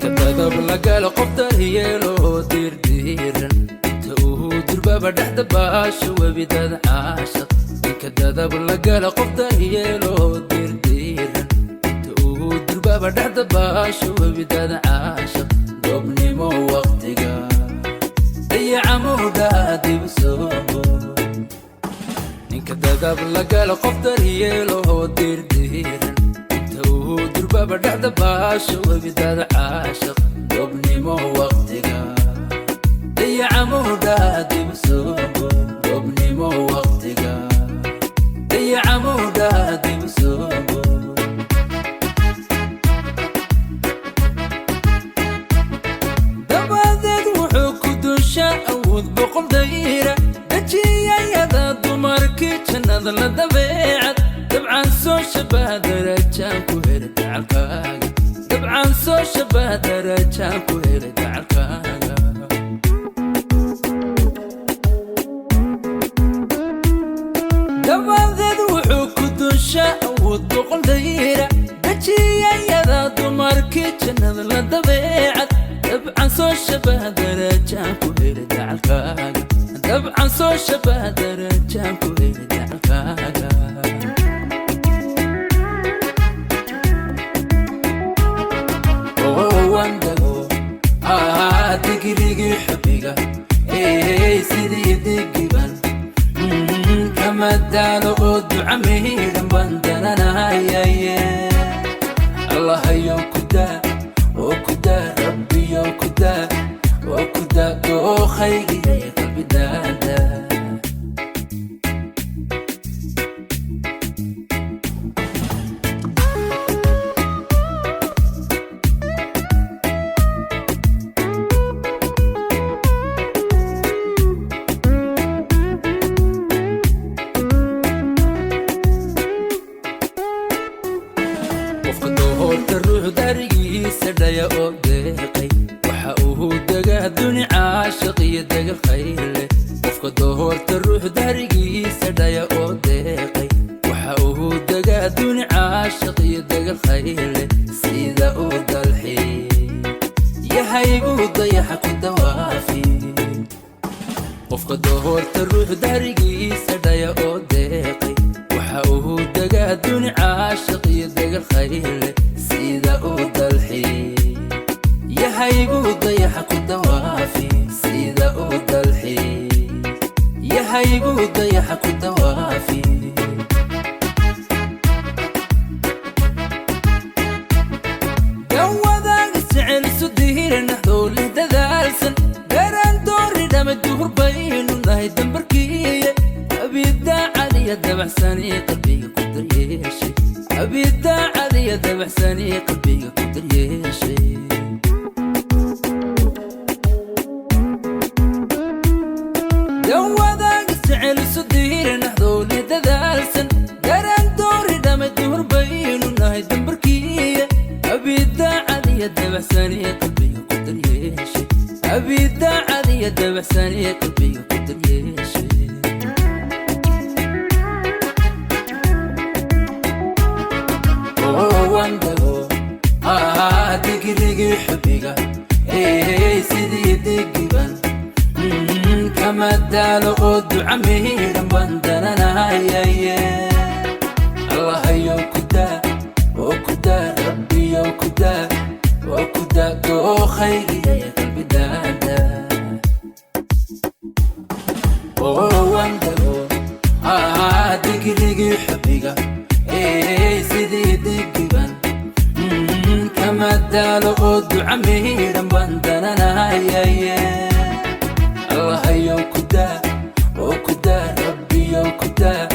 Ninka dadab lagala qof daryeelo diirdiiran, inta uu durbaba dhexda baasho webidad caashaq. Ninka dadab lagala qof daryeelo diirdiiran, inta uu durbaba dhexda baasho webidad caashaq. Goobnimo waqtiga dayacamuudha dib soo. Ninka dadab lagala qof daryeelo diirdiiran, inta uu durbaba dhexda baasho webidad caashaq. Goobnimo waqtiga dayacamuudha dib soo. Goobnimo waqtiga dayacamuudha dib soo. Dabadeed wuxuu ku dunshaa awood boqol dayra, dejiyayada dumarkii jannada la dabeecad. Dabcan soo shabaha darajaan ku helay gacalkaaga. Dabcan soo shabaha darajaan ku helay gacalkaaga. Dabadeed wuxuu ku dunshaa awood boqol dayra, dejiyayada dumarkii jannada la dabeecad. Dabcan soo shabaha darajaan ku helay gacalkaaga. Dabcan soo shabaha darajaan ku helay gacalkaaga. Wandago digrigii xubiga, sidii digiban kama daalo oo duca miidhan baan dananahayaye. Allahayow ku daa oo ku daa, rabbiyow ku daa oo ku daa, dookhaygiya qalbidaada. Qofka doorta ruux darigiisa dhaya oo deeqay, waxa uu degaa duni caashiq iyo degal khayr leh. Qofka doorta ruux darigiisa dhaya oo deeqay, waxa uu degaa duni caashiq iyo degal khayr leh. Sida uu dalxi yahay buu dayaxa ku dawaafi. Qofka doorta ruux darigiisa dhaya oo deeqay, waxa uu degaa duni caashiq iyo degal khayr leh. Sida uu dalxi yahay buu dayaxa ku dawaafi. Sida uu dalxi yahay buu dayaxa ku dawaafi. Dawadaag isjecel isu dihiran naxdoo leh dadaalsan, daraan doori dhama duhur baynu nahay dambarkiiye. Abidaacadiya dabaxsanii qalbiga ku daryeeshay. Abidaacadiya dabaxsanii qalbiga ku daryeeshay. Dawadaag isjecel isu dihiran naxdoo leh dadaalsan, daraan doori dhama duhur baynu nahay dambarkiiye. Abidaacadiya dabaxsanii qalbiga ku daryeeshay. Abidaacadiya dabaxsanii qalbiga ku daryeeshay. Wandago digrigii xubiga, sidii digiban kama daalo oo duca miidhan baan dananahayaye. Allahayow ku daa oo ku daa, rabbiyow ku daa oo ku daa, dookhaygiya qalbidaada. Wandago digrigii xubiga, sidii digiban kama daalo oo duca miidhan baan dananahayaye. Allahayow ku daa oo ku daa, rabbiyow ku daa